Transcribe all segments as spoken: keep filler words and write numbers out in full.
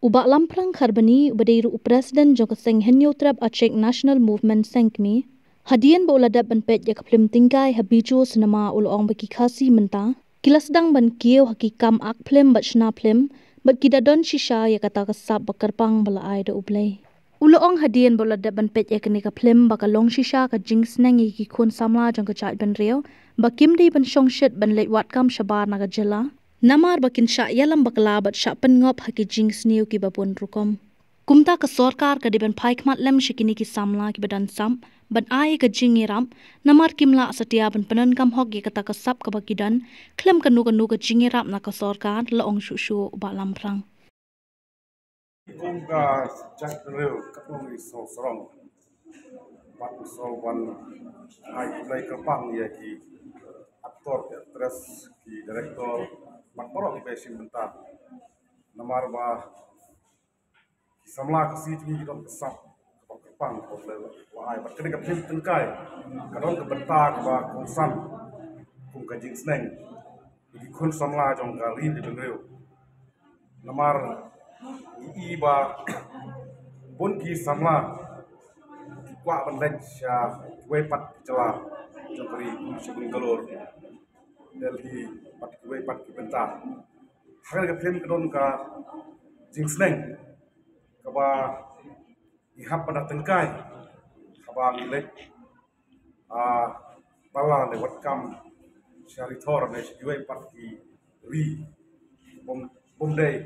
U Bah Lamphrang Kharbani, uba dei ruh u President jong ka seng Hynñiewtrep Achik National Movement Seng Kmie, hadien ba u la dep ban peit ïa ka phlim tyngkai ha Bijo Cinema, u la ong ba ki Khasi mynta ki la sdang ban kiew ha ki kam ak phlim bad shna phlim, bad ki da don shisha ïa kata ka sap ba kyrpang ba la ai da U Blei. U la ong hadien ba u la dep ban peit ïa kane ka phlim ba ka long shisha ka jingsneng ïa ki khun samla jong ka jaitbynriew ba kim dei ban shongshit ban leit wad kam shabar na ka jylla, namar ba kin shah ïalam bakla bad shah pynngop ha ki jingsniew kiba bun rukom. Kumta ka sorkar ka dei ban phai khmat lem sha kine ki samla kiba don sap, ban ai ka jingïarap, namar kim lah satia ban pyndonkam hok ïa kata ka sap kaba ki don, khlem kano kano ka jingïarap na ka sorkar, la ong shuh shuh u Bah Lamphrang. Kum ka jaitbynriew, katno ngi sngewsarong bad ngi sngew ban ai khublei kyrpang ïa ki actor, ki actress, ki director bad baroh kiba ïashim bynta. Namar ba ki samla Khasi jong ngi ki don ka sap kaba kyrpang kaba la ai, bad kane ka phlim tyngkai ka don ka bynta kaba kongsan kum ka jingsneng ïa ki khun samla jong ka ri bad bynriew. Namar ngi i ba bun ki samla ki kwah ban leit sha kiwei pat ki jylla jong ka ri, kum sha Bangalore, Delhi bad kiwei pat ki bynta. Ha kane ka phlim ka don ka jingsneng kaba ngi hap ban da tyngkai haba ngi leit, ah, bylla ne wad kam sha ri thor ne sha kiwei pat ki ri, bym, bym dei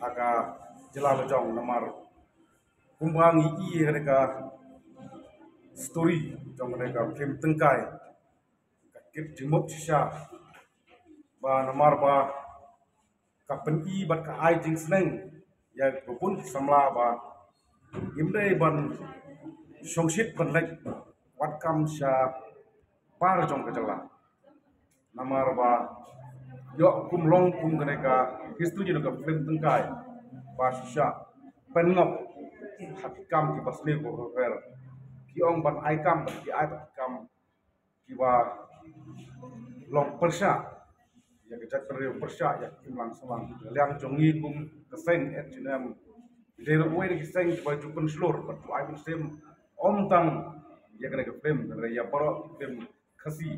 ha ka jylla la jong. Namar kumba ngi i ha kane ka story jong kane ka phlim tyngkai, ka kit jingmut shisha ba namar ba ka pyni bad ka ai jingsneng ïa kiba bun ki samla ba ngim dei ban shongshit ban leit wad kam shabar jong ka jylla. Namar ba ïoh kum long kum kane ka history jong ka phlim tyngkai ba shisha pynngop ha ki kam kiba sniew kiba pher. Ki ong ban ai kam, ki ai bad ki kam kiba long pyrshah ïa ka jaitbynriew, pyrshah ïa ka imlang sahlang. Ka liang jong ngi kum ka seng H N M, ngi dei ruh uwei na ki seng kiba ju pynshlur bad ju ai mynsiem ym tang ïa kane ka phlim, hynrei ïa baroh ki phlim Khasi,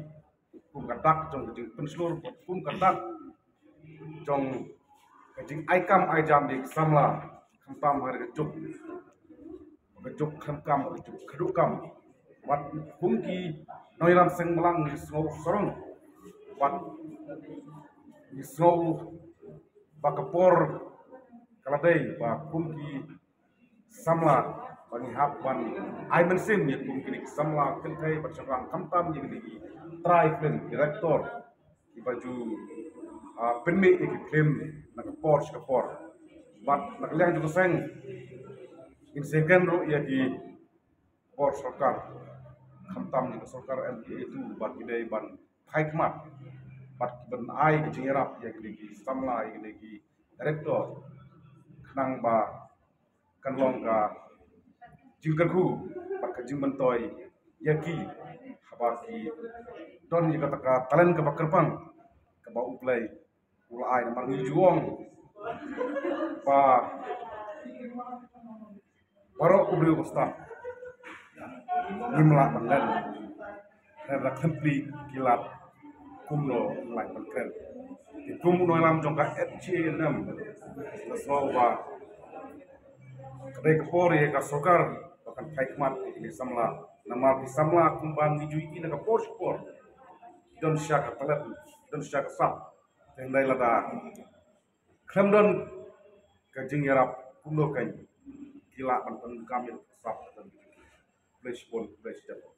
kum ka dak jong ka jingpynshlur bad kum ka dak jong ka jingai kam ai jam ïa ki samla, khamtam ha ka juk, ka juk khlem kam, ka juk khadduh kam. Wat kum ki nongïalam seng Mawlai ngi sngewsarong, wat ngi sngew ba ka por ka la dei ba kum ki samla ba ngi hap ban ai mynsiem ïa kum kine ki samla kynthei bad shynrang, khamtam ïa kine ki trai phlim, director, kiba ju, ah, pynmih ïa ki phlim na ka por sha ka por. Bad na ka liang jong ka seng, ngin sngewkmen ruh ïa ki bor sorkar, khamtam ïa ka sorkar M P A two, bad ki dei ban phai khmat bad ki ban ai ka jingïarap ïa kine ki samla, ïa kine ki director, khnang ba kan long ka jingkyrkhu bad ka jingmyntoi ïa ki, haba ki don ïa kata ka talent kaba kyrpang kaba U Blei u la ai. Namar ngi ju ong ba baroh u briew ba stad ngim lah ban len, hynrei da khlem plie ki lad kumno ngin lah ban kren. Te kum u nongïalam jong ka H A N M, nga sngew ba ka dei ka por ïa ka sorkar ba kan phai khmat ïa ki samla. Namar ki samla kumba ngi ju ïohi na ka por sha ka por, don shisha ka talent, don shisha ka sap. Te hynrei lada khlem don ka jingïarap kumno kan ki lah ban pyndonkam ïa ka sap. Khublei shibun, khublei shibun.